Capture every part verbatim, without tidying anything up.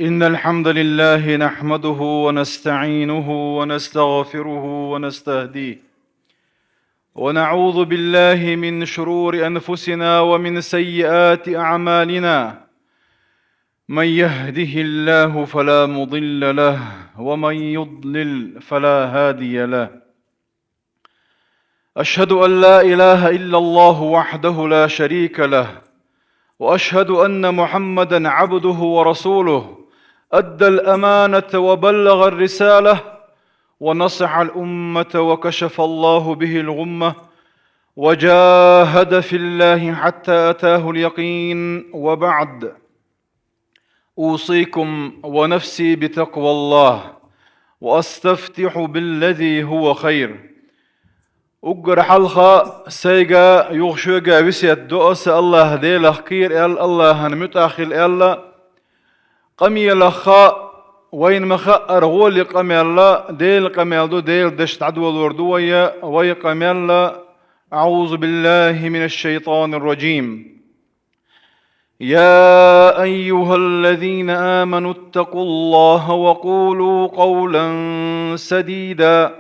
إن الحمد لله نحمده ونستعينه ونستغفره ونستهديه، ونعوذ بالله من شرور أنفسنا ومن سيئات أعمالنا. من يهده الله فلا مضل له، ومن يضلل فلا هادي له. أشهد أن لا إله إلا الله وحده لا شريك له، وأشهد أن محمدا عبده ورسوله، أدى الأمانة وبلغ الرسالة، ونصح الأمة، وكشف الله به الغمة، وجاهد في الله حتى أتاه اليقين، وبعد. أوصيكم ونفسي بتقوى الله، وأستفتح بالذي هو خير. Уггар хьалха сайга, юха шуьга весет до аса: АллахӀ Делах кхера аьлла, АллахӀан муьтӀахь хила аьлла, къамелах, вайна ма-хаъара, гӀоле къамел, Делан къамел ду, Делан дешна дӀадолор ду вай, вай къамел. أعوذ بالله من الشيطان الرجيم. يا أيها الذين آمنوا اتقوا الله وقولوا قولا سديدا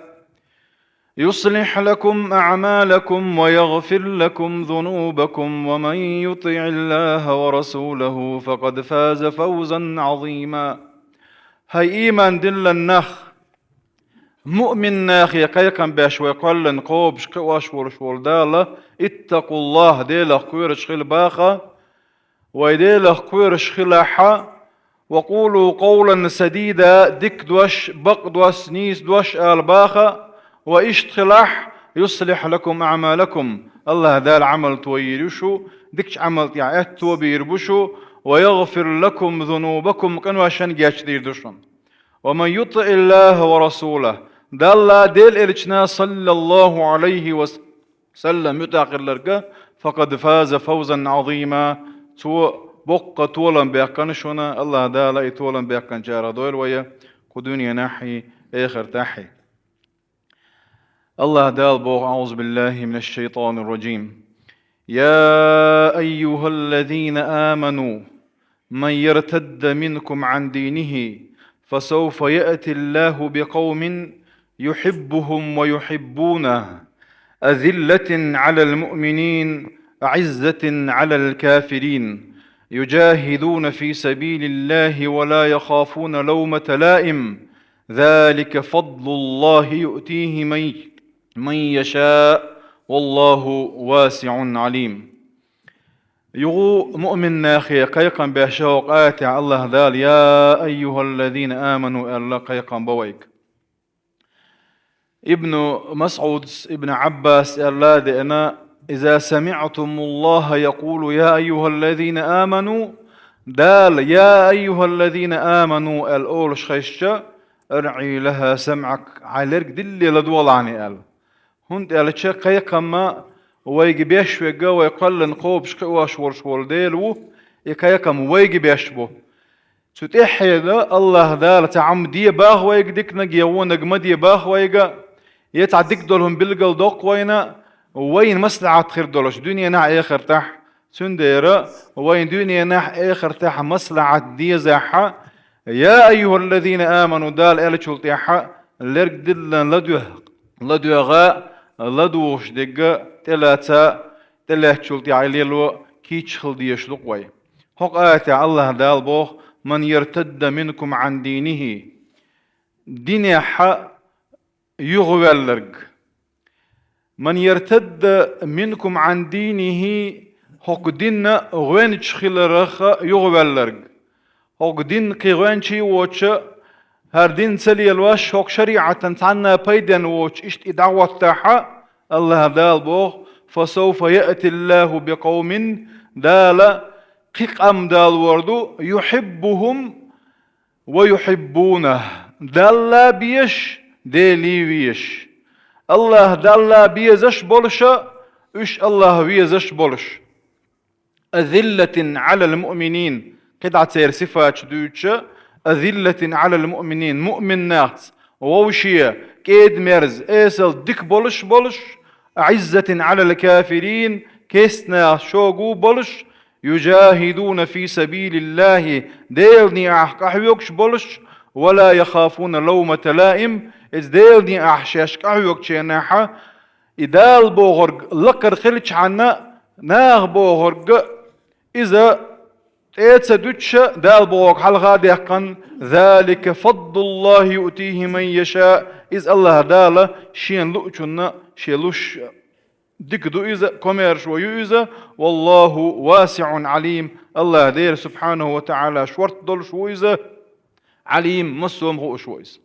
يصلح لكم أعمالكم ويغفر لكم ذنوبكم ومن يطع الله ورسوله فقد فاز فوزا عظيما. ХӀай иман диллина нах! Муъмин нахе кхайкхам беш вай кхоьллина кхобуш кхиош волуш волу Дала: «اتقوا الله», Делах кхоьруш хила баха, вай Делах кхоьруш хилахь, «وقولوا قولا سديدا», дика дош, бакъ дош, нийса дош ала баха, вай иштта хилахь, «يصلح لكم أعمالكم», АллахӀ Дала Ӏамал тойийр ю шу, дикачу Ӏамал тӀехь аьтто бийр бу шу, «ويغفر لكم ذنوبكم», къиношна гечдийр ду шуна. «ومن يطع الله ورسوله», Далла, Делан Элчана, صلى الله عليه وسلم, муьтӀахь хилларг, «فقد فاز فوزا عظيما», цо боккха толам баьккхина шуна, АллахӀ Дала и толам баьккхинчарах дойла вай кху дуьненахь а, эхартахь а. АллахӀ Дала боху: أعوذ بالله من الشيطان الرجيم. يا أيها الذين آمنوا من يرتد منكم عن دينه فسوف يأتي الله بقوم يحبهم ويحبونه أذلة على المؤمنين أعزة على الكافرين يجاهدون في سبيل الله ولا يخافون لومة لائم ذلك فضل الله يؤتيه من، من يشاء والله واسع عليم. Юха муъмин нахе кхайкхам беш хӀокху аятехь АллахӀ Дала: «يا أيها الذين آمنوا», аьлла, кхайкхам бо вайга. Ибн МасӀудс, Ибн Ӏаббас аьлла а деана: «إذا سمعتم الله يقول يا أيها الذين آمنوا», Дала «يا أيها الذين آمنوا» аьлла олуш хезча, «أرع لها سمعك», хьайн лерг дилла ладогӀалахь аьлла. ХӀунда аьлча кхайкхам вайга беш верг, вай кхоьллина кхобуш кхиош волуш волу Дела ву, и кхайкхам вайга беш бу. Цу тӀаьхьенна АллахӀ Дала цхьа Ӏам де баха вайга диканиг, я вониг ма де баха вайга, я цхьа дика долу хӀума билгалдоккху вайна, вайна маслахьат хир долуш дуьненахь а, эхартахь. Цундела вайна дуьненахь а, эхартахь а маслахьат дезахь, «يا أيها الذين آمنوا» Дала аьллачул тӀаьхьа лерг диллина ладоьгӀ-, ладоьгӀа, ладугӀуш дерг тӀелаца, тӀелаьцначул тӀаьхьа лело кийча хила дезаш ду-кх вай. ХӀокху аятехь АллахӀ Дала боху: «من يرتد منكم عن دينه», динехь юхаваьлларг. «من يرتد منكم عن دينه», хӀокху динна гӀоьнча хиларх юхаваьлларг. ХӀокху динна кхин гӀоьнчий воцуш, хӀара дин ца лелош, хӀокху шариӀатан цхьанна пайденна воцуш, иштта и дӀахӀоттахь, АллахӀ Дала боху: «فسوف يأتي الله بقوم», Дала кхин къам далор ду, «يحبهم ويحبونه», Далла безаш, Деле везаш. АллахӀ Далла безаш болуш, уьш АллахӀ везаш болуш. «أذلة على المؤمنين», кхидӀа церан сифаташ дуьйцуш, «أذلة على المؤمنين», муъмин нахаца вовше кӀеда-мерза, эсала дика болуш болуш, «أعزة على الكافرين», керста нахаца шогу болуш, يجاهدون في سبيل الله, Делан некъахь къахьоьгуш болуш, ولا يخافون لومة لائم, иза Делан некъахь шаьш къахьоьгучу хенахь, и Дала бохург лакхара хилчхьана, наха бохург иза тӀе а ца дуьтуш, Дала бохург хьалха а даьккхина, ذلك فضل الله يؤتيه من يشاء, иза АллахӀ Дала Шена луучунна Шен луш дика ду иза, комаьршо ю иза, والله واسع عليم, АллахӀ Дела, субхьанаху ва таӀала, шорта долуш ву иза, Ӏалим, массо а хууш ву иза.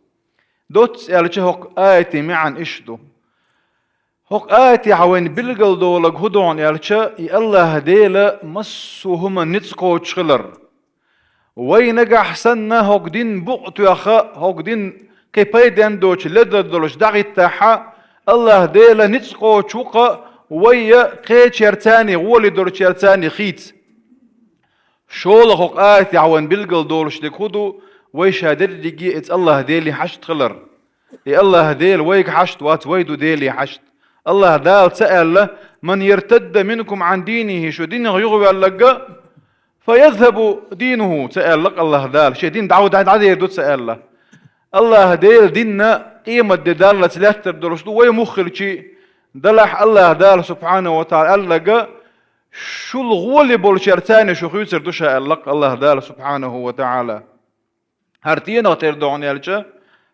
Доцца аьлча, хӀокху аятийн маьӀна иштта ду. ХӀокху аятехь вайна билгалдолург хӀун ду хьуна аьлча, и АллахӀ Дела массо а хӀуманна ницкъ кхочуш хилар. Вай нагахь санна хӀокху динан букъ а тоьхна, хӀокху динан кхин пайденна доцуш ледара долуш дӀахӀиттахь, АллахӀ Дела ницкъ кхочуш ву-кх вай кхечаьрца а, гӀоле долчаьрца а хийца. ШолгӀа хӀокху аятехь вайна билгалдолуш дерг хӀун ду, вай ша дерриге а иза АллахӀ Деле хьашт хилар. И АллахӀ Дела вайга хьашт вац, вай ду Деле хьашт. АллахӀ Дала ца аьлла: من يرتد منكم عن دينه, шу динах юхаваьлларг, فيذهب دينه, ца аьлла-кх АллахӀ Дала, шен дин дӀа-, дӀа-, дӀадер ду ца аьлла. АллахӀ Делан дин къематде даллалц лаьттар долуш ду, вай муха хилча а. Делахь АллахӀ Дала, субхьанаху ва таӀала, аьлларг, шул гӀоле болчаьрца а шу хуьйцур ду ша аьлла-кх АллахӀ Дала, субхьанаху ва таӀала. ХӀара стенах тера ду хьуна аьлча,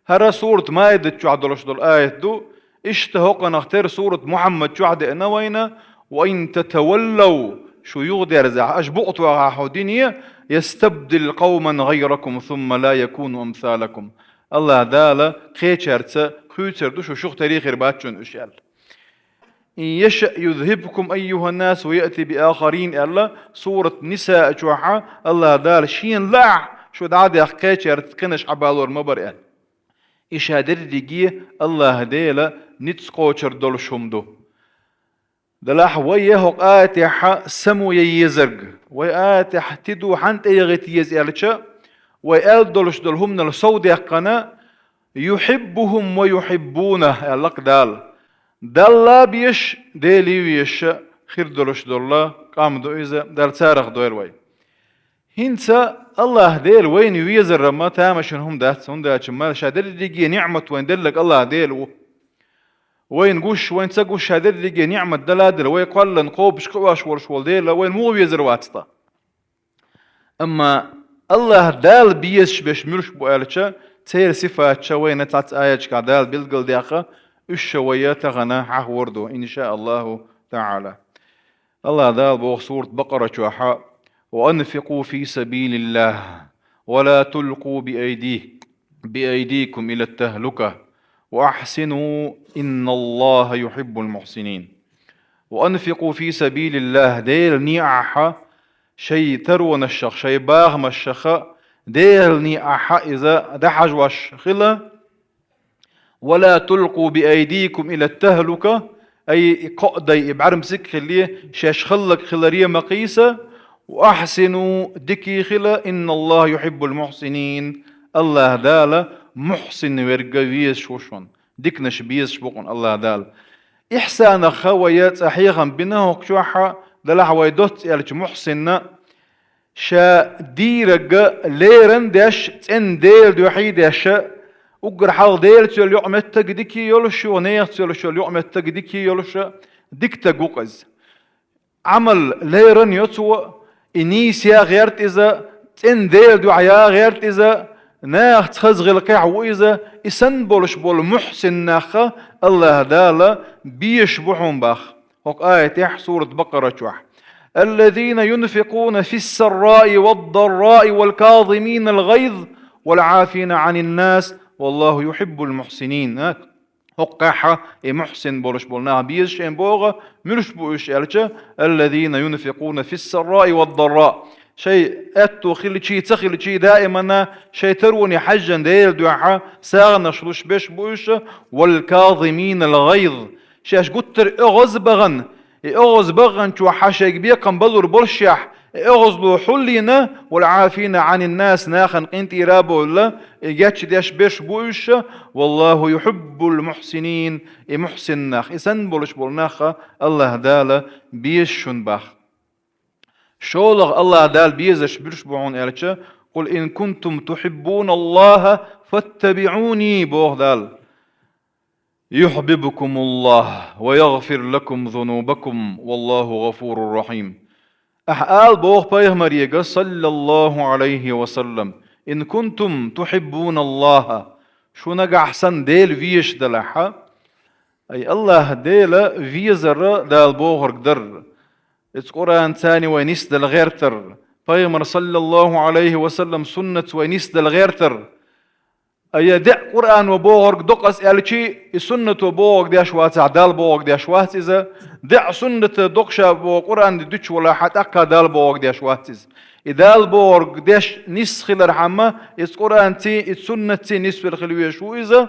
хӀара сурат Маидат чохь долуш долу аят ду, иштта хӀокхунах тера сурат Мухьаммад чохь деана вайна: وإن تتولوا, шу юхадерзахь, аша букъ тоьхахь хӀокху дине, يستبدل قوما غيركم ثم لا يكونوا أمثالكم. АллахӀ Дала кхечаьрца хуьйцур ду шу, шух тера хир бац шуна уьш аьлла. إن يشأ يذهبكم أيها الناس ويأت بآخرين аьлла, сурат Ниса чохь АллахӀ Дала Шена лаахь шу дӀа а даьхна кхечаьрца кхинаш хьабалор ма бара аьлла. И ша дерриге АллахӀ Дела ницкъ кхочур долуш хӀума ду. Делахь вай хӀокху аятехь само ян езарг, вай аятехь тиду хьанна тӀеяхийта еза аьлча, вай аьлла долуш долу хӀуманал сов даьккхина, يحبهم ويحبونه аьлла-кх Дала. Далла а безаш, Дела а везаш хир долуш долу къам ду иза, Дала царах дойла вай. ХӀинца АллахӀ Дела вайна везар-м тамашийна хӀума дац, хӀунда аьлча ма ша дерриге а ниӀмат вайна делларг АллахӀ Дела ву. Вайна гуш, вайна ца гуш, ша дерриге а ниӀмат дала а дела, вай кхоллалц кхобуш, кхиош волуш волу Дела вайна муха везар вац-кх? Амма АллахӀ Дала безаш берш муьлш бу аьлча, церан сифаташ вайна цхьацца аяташкахь Дала билгалдаьккха, уьш ша вай тахана хьахор ду, иншааллаху таӀала. АллахӀ Дала боху сурат Бакъара чохь: وأنفقوا في سبيل الله ولا تلقوا بأيدي-، بأيديكم إلى التهلكة وأحسنوا إن الله يحب المحسنين. وأنفقوا في سبيل الله, Делан некъахь шайн таронашах, шайн бахамашах, Делан некъахь иза дӀахьажош хила. ولا تلقوا بأيديكم إلى التهلكة, ай, и кхоъ дай, и бӀаьрмсиг а хилий, шаьш хӀаллакьхиларе ма кхийса, وأحسنوا, дика хила, إن الله يحب المحسنين, АллахӀ Дала мухьсин верг везаш ву шуна. Диканаш безаш бу шуна АллахӀ Дала. Ихьсанах вай цкъа хьехам бина хӀокху чохь, делахь вай доцца аьлча мухьсинна, ша дийриг леррина деш, цӀена Делан дуьхьа деш, уггар хьалха Делаца йолу юкъаметтиг дика йолуш, юха нехаца йолуш йолу юкъаметтиг дика йолуш, дика стаг ву-кх иза. Ӏамал леррина йо цо, и нийса ян гӀерта иза, цӀена Делан дуьхьа ян гӀерта иза, нахаца хаза гӀиллакхехь ву иза, и санна болуш болу мухьсин нах АллахӀ Дала безаш бу хьуна боху. ХӀокху аятехь, сурат Бакъара чохь: الذين ينفقون في السراء والضراء والكاظمين الغيظ والعافين عن الناس والله يحب المحسنين. ХӀокхехь и мухьсин болуш болу нах безаш шена боху, муьлш бу уьш аьлча: الذين ينفقون في السراء والضراء. Шайн аьтто хилчий, ца хилчий, даимана шайн тароне хьаьжжина Делан дуьхьа сагӀанаш луш берш бу уьш, والكاظمين الغيظ. Шаьш гуттар а оьгӀаз а бахана, и оьгӀаз баханчохь шайга бекхам балур болушехь, и оьгӀазло хьулйина, والعافين عن الناس, нахана къинтӀера а бовлла, и гечдеш берш бу уьш, والله يحب المحسنين, и мухьсин нах, и санна болуш болу нах АллахӀ Дала безаш шуна боху. ШоллагӀа АллахӀ Дала безаш берш бу хьона аьлча: «قل إن كنتم تحبون الله فاتبعوني», боху Дала. «يحببكم الله ويغفر لكم ذنوبكم والله غفور رحيم». Ахьа ала боху пайхамарега, саллаллаху Ӏалайхи ва саллам: «إن كنتم تحبون الله», шу нагахь санна Дела везаш делахьа, ай АллахӀ Дела везар Дала бохург дар. Иза Къуръан цани вай нисдала гӀертар, пайхамар, саллаллаху Ӏалайхи ва саллам, суннатца вай нисдала гӀертар. Ай, диъ Къуръано бохург докъаза аьлчи, и суннато бохург деш вацахь, Дала бохург деш вац иза. Диъ суннато докъаза боху Къуръан дуьтуш валахьа, тӀаккха Дала бохург деш вац иза. И Дала бохург деш нисса хилархьама, иза Къуръанций, иза суннатций нисвелла хила везаш ву иза.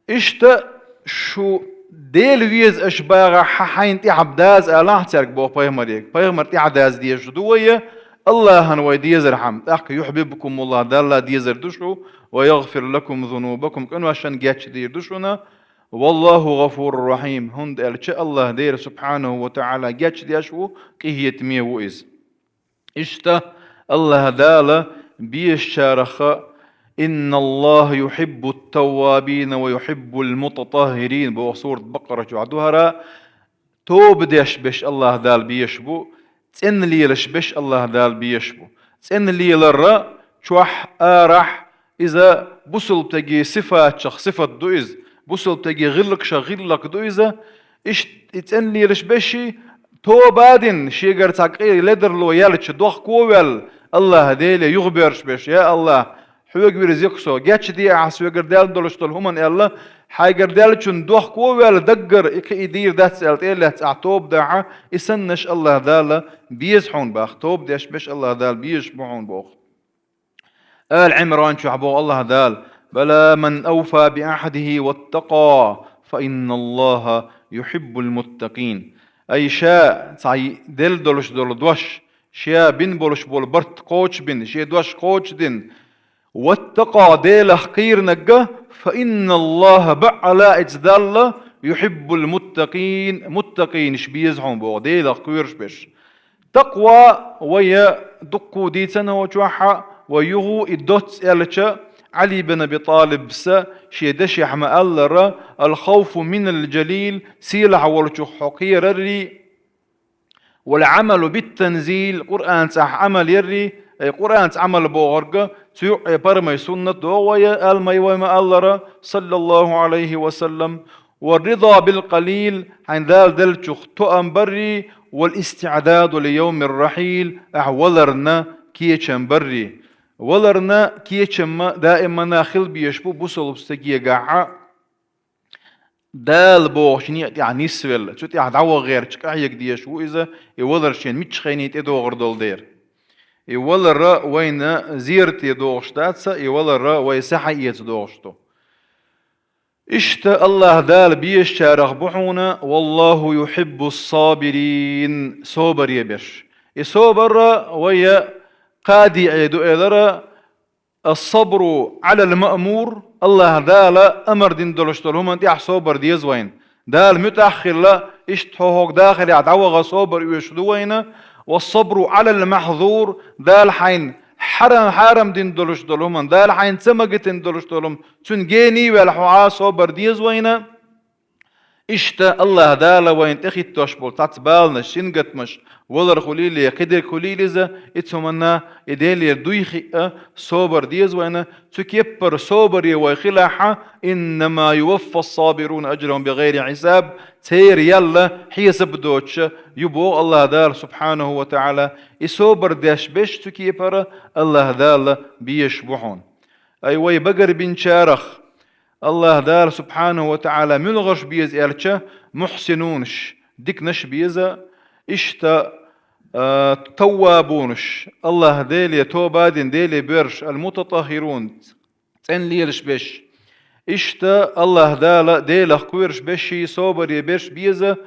Иштта шу Дела веза аша багӀахьа, хьайна тӀаьхьа даза алахьа цаьрга боху пайхамарега. Пайхамар тӀаьхьа даза дезаш ду вай, АллахӀан вай дезархьама. ТӀаккха «يحببكم الله», Далла дезар ду шу, «ويغفر لكم ذنوبكم», къиношна гечдийр ду шуна, «والله غفور رحيم», хӀунда аьлча АллахӀ Дела, субхьанаху ва таӀала, гечдеш ву, къинхетаме ву иза. Иштта АллахӀ Дала безачараха: «إن الله يحب التوابين ويحب المتطهرين», боху сурат Бакъара чохь ду хӀара, тоба деш берш АллахӀ Дала безаш бу, цӀена лелаш берш АллахӀ Дала безаш бу. ЦӀена лелар чохь, арахь, иза бусалба стеган сифатех сифат ду иза, бусалба стеган гӀиллакхех гӀиллакх ду иза. Иштта и цӀена лелаш берш, тоба а дина, шегара цхьа къе ледарло яьлча, дохко а ваьлла, АллахӀ Деле юхабоьрзуш берш: «Я АллахӀ, хьоьга вирза ю-кх со, гечде ахьа соьгара даьлла долуш долу хӀуманна», аьлла, хьайгара даьллачунна дохко а ваьлла, даггара и кхин и дийр дац аьлла, тӀе а лаьцна ахьа тоба дахь, и саннаш АллахӀ Дала беза хьуна боху, тоба деш берш АллахӀ Дала безаш бу хьуна боху. Ала Ӏимран чохь боху АллахӀ Дала: «بلى من أوفى بعهده واتقى فإن الله يحب المتقين». Ай, ша цхьа делла долуш долу дош, ша бина болуш болу барт кхочушбина, шен дош кхочушдина, «واتقى», Делах кхийринарг, «فإن الله», баккъала а иза Далла, «يحب المتقين», муттакъинаш беза хьуна боху, Делах кхоьруш берш. Такъва вай дуккха дийцина хӀокху чохь, вай юха и доцца аьлча, Ӏали бин Аби ТӀалибс шен дешехь ма-аллара: «الخوف من الجليل», сийлахь волчух хьо кхераррий, «والعمل بالتنزيل», Къуръан цӀахь Ӏамал яррий, ай, Къуръан цӀахь Ӏамал бохург, цу юкъе пармай суннат догӀу вай, ала ма вай ма-аллара, саллаллаху Ӏалайхи ва саллам, «والرضا بالقليل», хьайна Дала деллачух тоам баррий, «والاستعداد ليوم الرحيل», ахьа валарна кечам баррий. Валарна кечам ма даимана хила безаш бу бусалба стегегахьа. Дала бохучу некъа тӀехь нисвелла, цу тӀехь дӀаваха гӀерташ къахьега дезаш ву иза, и валар шен миччахьа тӀедогӀур долу дела. И валар вайна зерате догӀуш дац, и валар вай сахьаэца догӀуш ду. Иштта АллахӀ Дала безачарах бу хьуна: «والله يحب الصابرين», собаре берш. И собар вай кхади Ӏе ду элара: «الصبر على المأمور», АллахӀ Дала амар дина долуш долу хӀуманна тӀехь собар деза вайна. Дала муьтӀахь а хилла, иштта хьо хӀокху дахарехь дӀаваха собар оьшуш ду вайна. «والصبر على المحظور», Дала хьайна хьарам, хьарам дина долуш долу хӀуманна, Дала хьайна ца магатина долуш долу хӀума, цуьнан гений а ваьлла хьо Ӏа собар деза вайна. Иштта АллахӀ Дала вайна тӀехӀиттош болу цхьацца баланаш, сингаттамаш, валар хуьлийла, кхидерг хуьлийла иза, и цу хӀуманна, и Делера дуй хиъна, собар деза вайна, цу кеппара собаре вай хилахь, «إنما يوفى الصابرون أجرهم بغير حساب», церан ял хьесап доцуш ю боху АллахӀ Дала, субхьанаху ва таӀала, и собар деш берш цу кепара АллахӀ Дала безаш бу хьуна. Ай, вай багарбинчарах АллахӀ Дала, субхьанаху ва таӀала, муьлхарш беза аьлча, мухьсинунаш, диканаш беза, иштта, а, таввабунаш, АллахӀ Деле тоба дина, Деле боьрзуш, ал-мутатаххирун, цӀена лелаш берш. Иштта АллахӀ Дала Делах кхоьруш берш, собаре берш беза,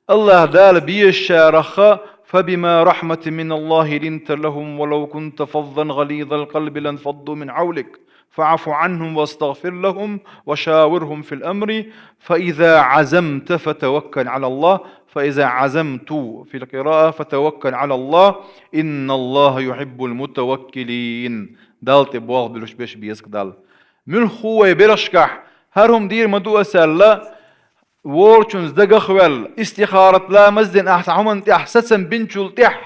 АллахӀ Дала безачарах: «فبما رحمة من الله لنت لهم ولو كنت فظا غليظ القلب لانفضوا من حولك». فاعف عنهم واستغفر لهم وشاورهم في الأمر فإذا عزمت فتوكل على الله، فإذا عزمت في القراءة فتوكل على الله، إن الله يحب المتوكلين. Далла тӀе болх буьлуш беш беза-кх Далла. Муьлхха вай берашкахь, хӀара хӀума дийр ма ду ас аьлла, волчунца дагах а ваьлла, истихарат ламаз а дина, ахьа цхьа хӀуманна тӀехь сацам бинчул тӀехьа,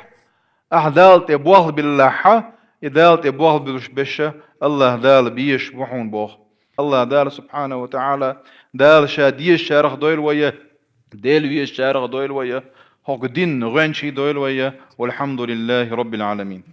ахьа Далла тӀе болх биллахьа, и Далла тӀе болх буьлуш беша АллахӀ Дала безаш ву хьуна боху. АллахӀ Дала, субхьанаху ва таӀала, Дала Ша дезачарах дойла вай, Дела везачарах дойла вай, хӀокху динна гӀоьнчий дойла вай. والحمد لله رب العالمين.